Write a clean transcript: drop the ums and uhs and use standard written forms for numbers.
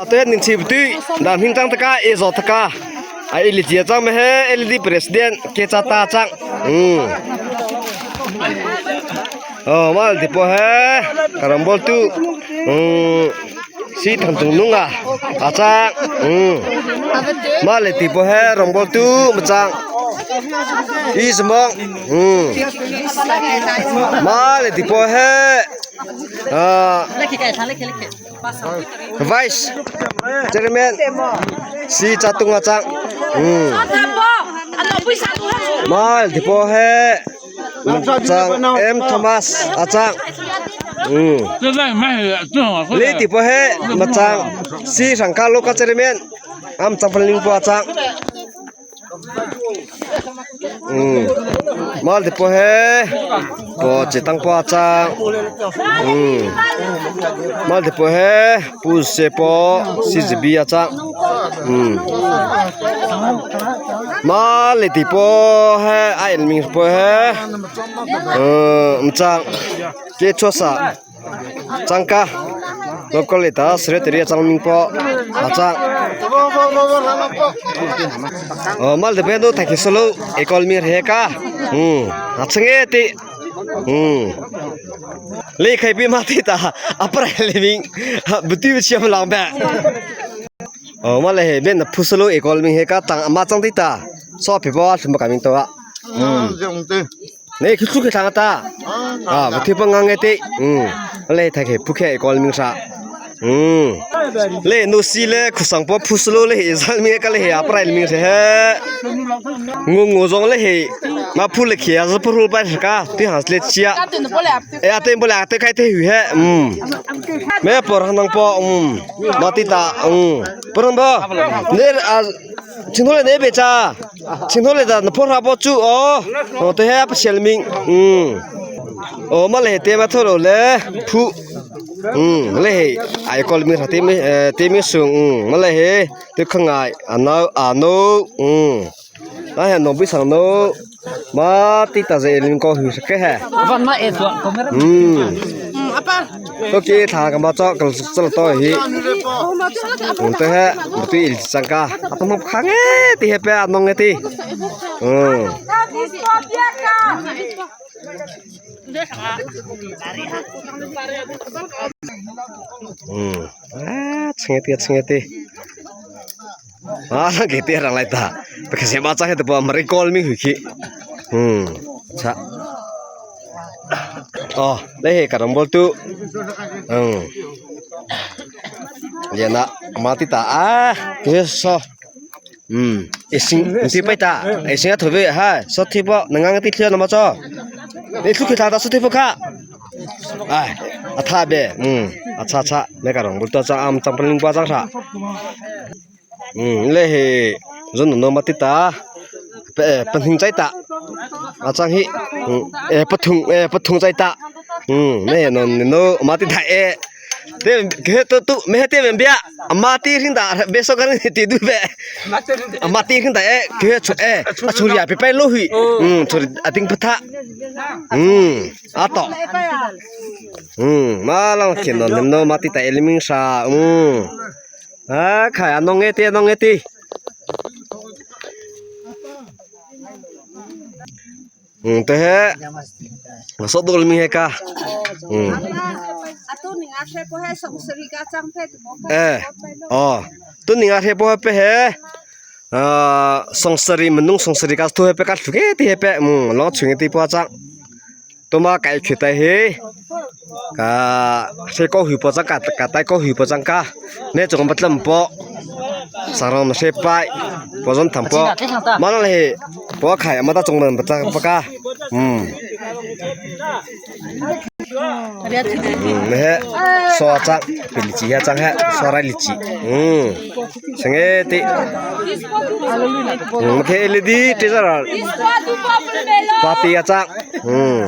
Te ning chi tu dan hing chang taka e zo taka a ili chia chang me he LED president ke cha ta chang oh mal ti po he karambol tu si thang chung nunga a chang ma le ti po he rongbol tu ma chang i smong ma le ti po he Vice Chairman si Chatung a cang. Mal Dipo he cang M Thomas a cang. Li Tipo he ma cang si Sangka Local Chairman am Changphaling po a cang. Mal te pawh he paw chi tang pawh a chang mal te pawh he pu se pawh CGB a chang mal le ti pawh he a en mi pawh he chang ke chhuasa. Changka local le ta secretary a chang ming pawh a chang oh mal te pen tu thakhi solo ekol mir he ka a change ti le khai pi ma ti ta apra le ming buti chiam lang ba oh mal he ben phu solo ekol ming he ka tang ama chang ti ta so phi bo thum ka ming to a Nei khi thu khi thang ta. À, và thi bang ngang te. Ừ. Le thai khi phu khe kol ming sa. Ừ. Le nu si le khusang po phu slo le he zal mi ka le he aprai ming se he. Ngu ngu zong le he ma phu le khia za phu pa ka ti has le chia. E ate bola ate khai te hu he. Ừ. Me por hanang po um ma ti ta um. Por ba. Ne a Chinghole ne be cha. Chinghole da na phor ha bo chu o. O te he pa sial ming. Um. O ma le te ma thoro le phu. Um le he ai kol mi te mi te mi sung um ma le he te khangai anau ano um. A he no bi sang no ma ti ta ze lim ko hu ke he. Van ma e tu ko mer. Um. To ki tha ka ma cho kal chal to hi. Um te he tu il changka. Atam hop khang e ti he pe anong e ti. Um. Um. Ah, chingeti chingeti. Ah, ke ti rang lai ta. Pe se ba cha he te pa mari call mi hu khi. Um. Cha. Oh, le he karam bol tu. Um. Liana mati ta a ke so. Um. Ising ti pai ta. Ising a thove ha. So thi bo nanga ti thlia na ma cho. Ni thu khi tha ta so thi bo kha. Ai, a tha be. Um. Acha cha me karong bol to cha am changpaling pa chang tha. Um le he zon no mati ta. Pe panhing chai ta. A chang hi. E pathung e pathung chai ta. Um me no no mati tha e. Te ke to tu me te men bia mati hring da beso kan ti du be. Mati hring da e ke chu e a churi a pe pe lo hui. Um churi a ting patha. Um a to. Um ma lang khen no nem no mati ta eliming sa. Um a khai anong e ti anong e ti. Um te he so dol mi he ka. Um eh oh tu ninga the po pe he songsari menung songsari ka thu he pe ka thu ke ti he pe um long chung ti po chang tuma kai khita he ka se ko hu po chang ka ka tai ko hu po chang ka ne chong patlam po sarom se pai po zon tham po mana le po khai amata chong man pa pa ka um he so chang pili chi ha chang he so rai li chi um sange ti um khe ledi te za party a chang um.